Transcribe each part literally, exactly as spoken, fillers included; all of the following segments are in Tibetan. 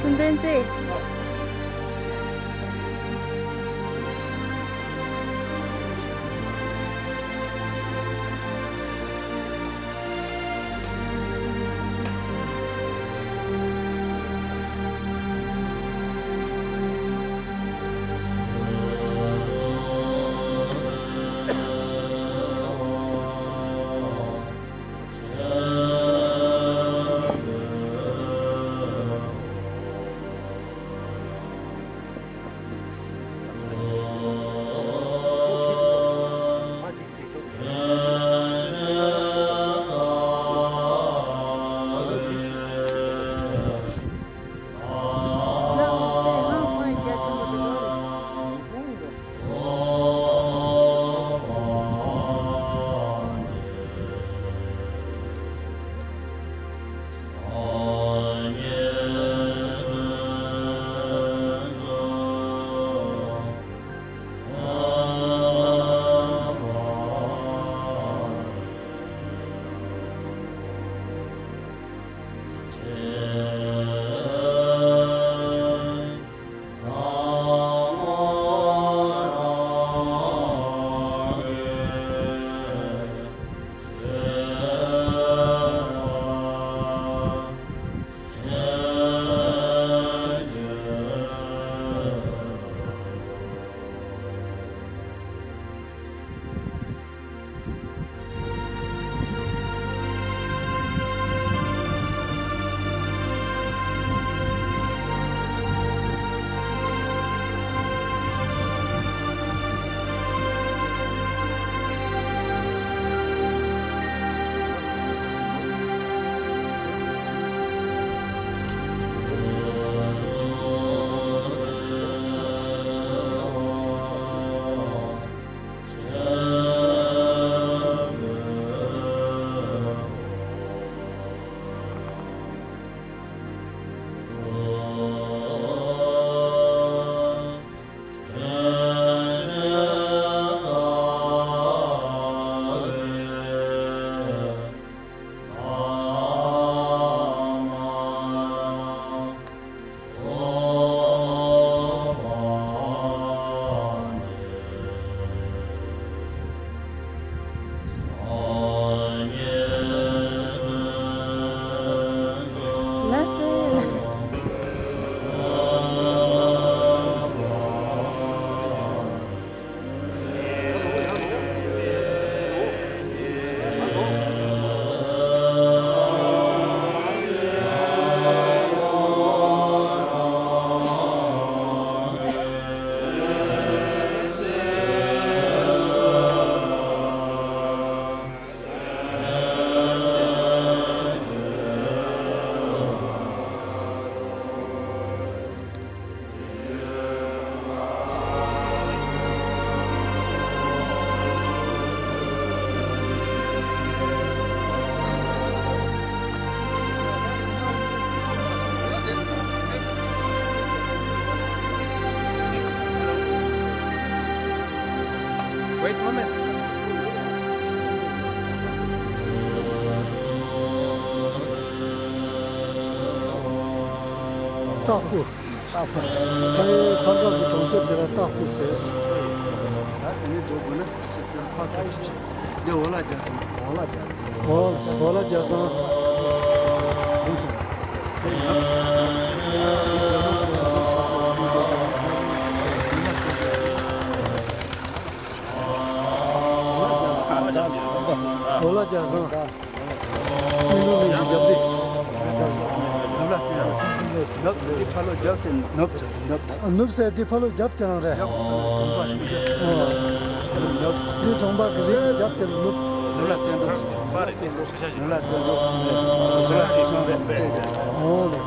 གསུམ་ལྡན་རྩེ། Wait a moment. སྟག་ཕུ། སྟག་ཕུ། ཕ་ཡུལ་ཕར་འགག་གི་གྲོང་གསེབ་དེ་ལ་སྟག་ཕུ་ཟེར། ད་དེ་ནས་འགྲོ་དགོས་ན་ཕར་འགག་གི་ཆེད་འདི་འོ་ལ་རྒྱག་སོང་། འོ་ལ་རྒྱག་སོང་། འོ་ལ་འོ་ལ་རྒྱག་སོང་། འོ་ལ་རྒྱག་སོང་། ཨིན་རུ་ལི་ཡི་རྒྱབ་རི། ནུབ་ལ་སྟོན་རོགས། ནུབ་འདི་ཕ་ལོ་རྒྱབ་དེ་ནུབ་ནུབ། ནུབ་ཟེར་འདི་ཕ་ལོ་རྒྱབ་དེ་རང་རེད། རྒྱབ་གོམ་པ་ཞིག་རྒྱབ། ཨོ། ནུབ། འདི་གྲོང་པ་གི་རི་གི་རྒྱབ་དེ་ནུབ། ནུབ་ལ་སྟོན་རོགས། ནུབ་ལ་སྟོན་རོགས། ནུབ་ལ་སྟོན་རོགས། ཨོ་ལེ།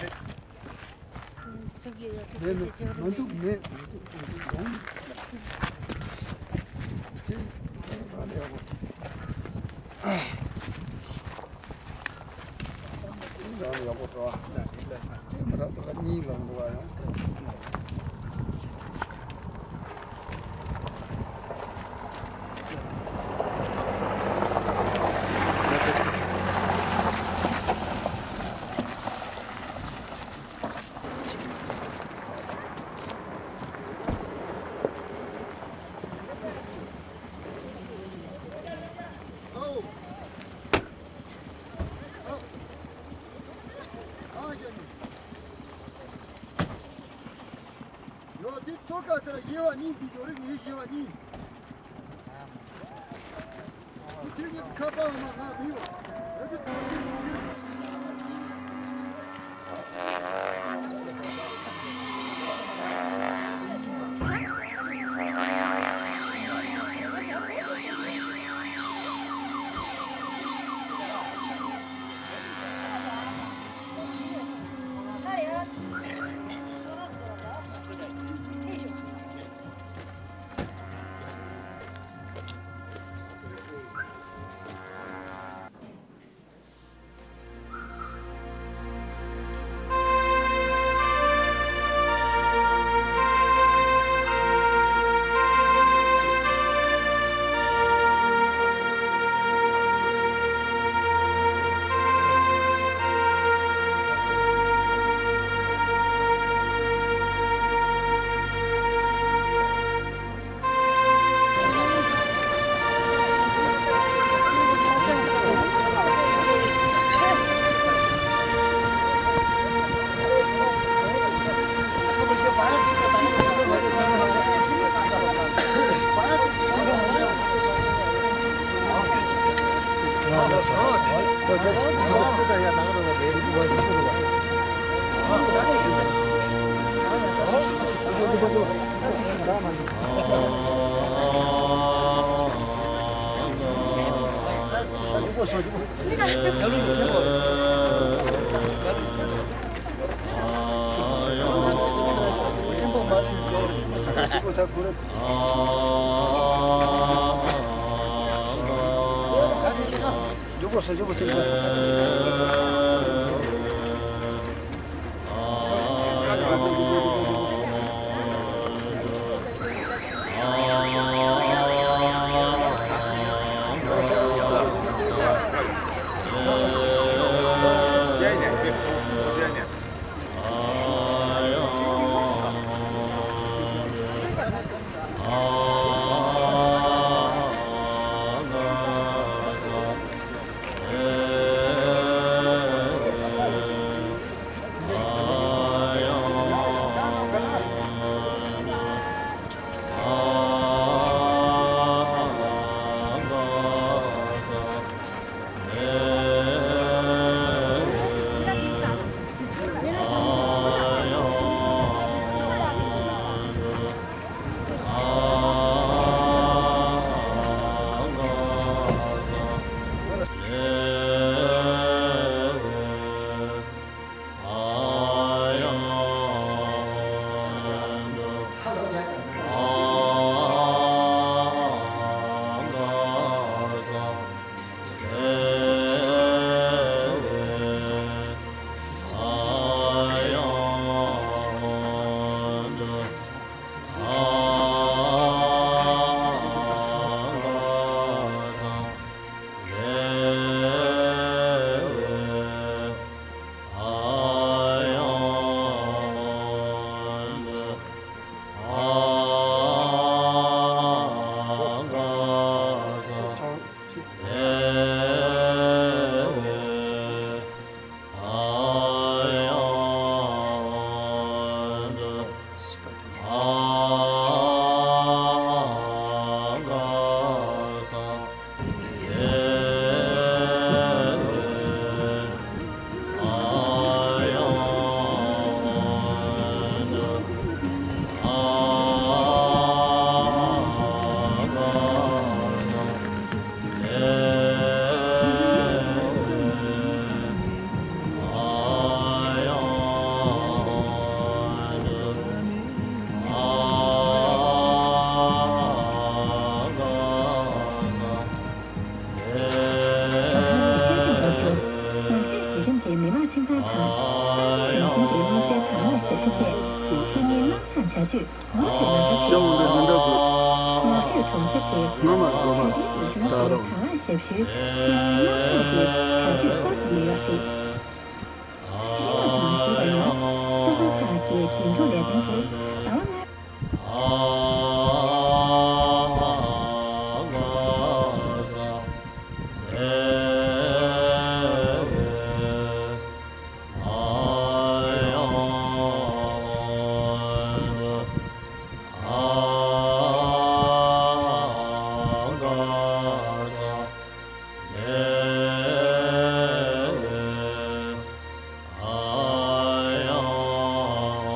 ཚུགས་ཀྱི་ཡོད། ཚུགས་ཀྱི་ཚེ་ཆེ་བ་རེད། མི་འདུག་མེད། མི་འདུག་ཅེས་རང་ལ་ཡག་པོ། རང་ལ་ཡག་པོ་འགྲོ་བ། དེ་མི་རག་ད་ག་གཉིས་ལ་འགྲོ་བ་ཡང་། ཡོ། དེ་ཐོ་ཁ་དེར་ཞེ་བ་གཉིས། འདི་ཡོ་རིགས་ངའི་ཞེ་བ་གཉིས། དེ་ཉིད་ཁ་པར་མ་ང་མི་ཡོང་། ར་དེ་ཐོ་དེ་མི་ཡོང་། ཤ་འོ་འདི་འདི་འདྲ་དགོས། ང་ཚོས་གྲོང་ཁྱེར་དེ་སྔ་མ་དགོས་པ་ད་རུང་།